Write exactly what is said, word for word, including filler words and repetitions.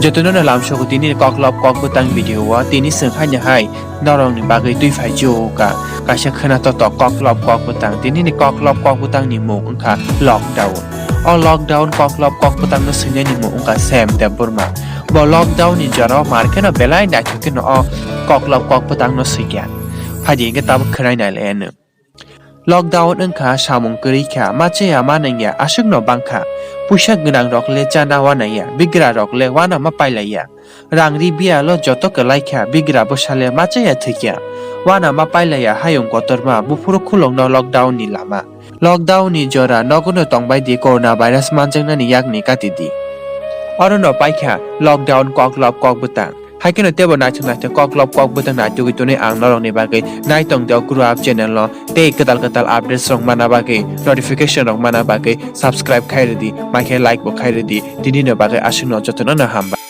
Jotono no lamsogo tini ni koklop kok bwtang video o, tini swng haino hai norok ni bagwi twi phai chuka kaisa khwna totok koklop kok bwtang. Tini ni koklop kok bwtang ni mung wngkha lockdown. O lockdown koklop kok bwtang no swinai ni mung wngkha Sam Debbarma. Bo lockdown ni jora o mar kheno belai naithok kheno o koklop kok bwtang no swikha. Phaidi hwnkhe tabuk khwnai nai le eno. Lockdown wngkha samung kwrwi kha, ma chaya ma nangya aswkno bangkha. Puisa gwnang rok le chana wanaya, bigra rok le wana ma pailaya. Rang ri bialo joto kwlai kha, bigra bwsa le ma chaya thwikya. Wana ma pailaya hayung kotorma, buphuru khulokno lockdown ni lama. Lockdown ni jora nogono tongbai di, corona virus manjaknani yakni kati di. Orono paikha lockdown koklop kok bwtang. Haikhe no teibo naithok naithok koklop kok bwtang naitugwi tonwi ang norokni bagwi naitong di o Grow Up channel no, tei kwtal kwtal updates rok mana bagwi, notification rok mana bagwi subscribe khai rwdi, maikhe like bo khai rwdi. Tini no bagwi aswkno jotono no hambai.